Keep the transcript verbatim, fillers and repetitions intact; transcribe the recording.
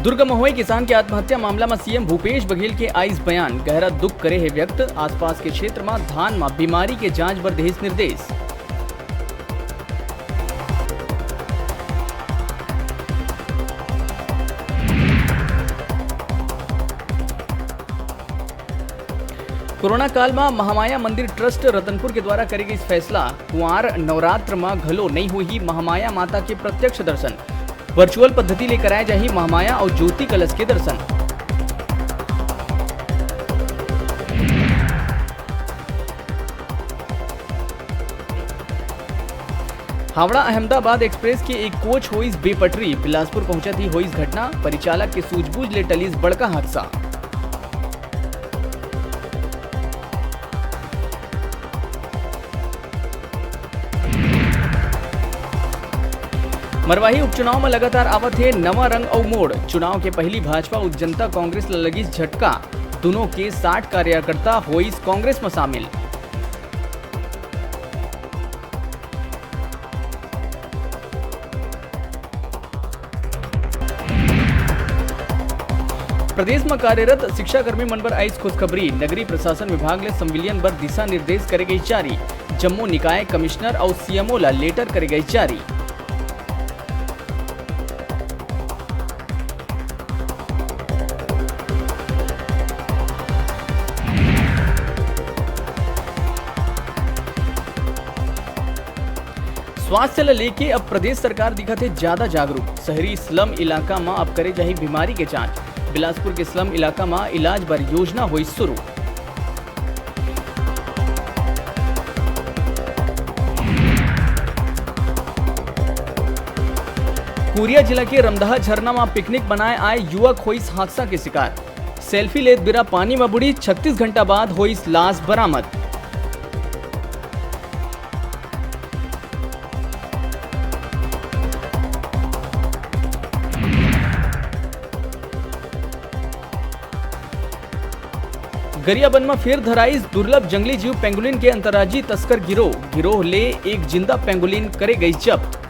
दुर्ग म होए किसान के आत्महत्या मामला म सीएम भूपेश बघेल के आइस बयान, गहरा दुख करे हे व्यक्त, आसपास के क्षेत्र म धान म बीमारी के जांच बर देहिस निर्देश। कोरोना काल म महामाया मंदिर ट्रस्ट रतनपुर के द्वारा करे गइस फैसला, कुंवार नवरात्र म घलो नइ होही महामाया माता के प्रत्यक्ष दर्शन, वर्चुअल पद्धति ले कराए जाही महामाया अउ ज्योति कलश के दर्शन। हावड़ा अहमदाबाद एक्सप्रेस के एक कोच होइस बेपटरी, बिलासपुर पहुंचत ही होइस घटना, परिचालक के सूझबूझ ले टलिस बड़का हादसा। मरवाही उपचुनाव म लगातार आवत हे नवा रंग अउ मोड़। चुनाव के पहिली भाजपा अउ जनता कांग्रेस ल लगिस झटका, दुनों के साठ कार्यकर्ता होइस कांग्रेस म शामिल। प्रदेश म कार्यरत शिक्षाकर्मी मन बर आइस खुशखबरी, नगरीय प्रशासन विभाग ले संविलियन बर दिशा निर्देश करे गइस जारी, जम्मो निकाय कमिश्नर अउ सीएमओ ला लेटर करे गइस जारी। स्वास्थ्य ल लेके अब प्रदेश सरकार दिखत हे ज्यादा जागरूक। शहरी स्लम इलाका म अब करे जाही बीमारी के जांच। बिलासपुर के स्लम इलाका म इलाज बर योजना होई शुरू। कोरिया जिला के रमदहा झरना म पिकनिक बनाए आए युवक होइस हादसा के शिकार। सेल्फी लेत बेरा पानी म बुड़ी, छत्तीस घंटा बाद होइस लाश बरामद। गरियाबंद म फेर धराइस दुर्लभ जंगली जीव पेंगुलिन के अंतर्राज्यीय तस्कर गिरोह। गिरोह ले एक जिंदा पेंगुलिन करे गइस जब्त।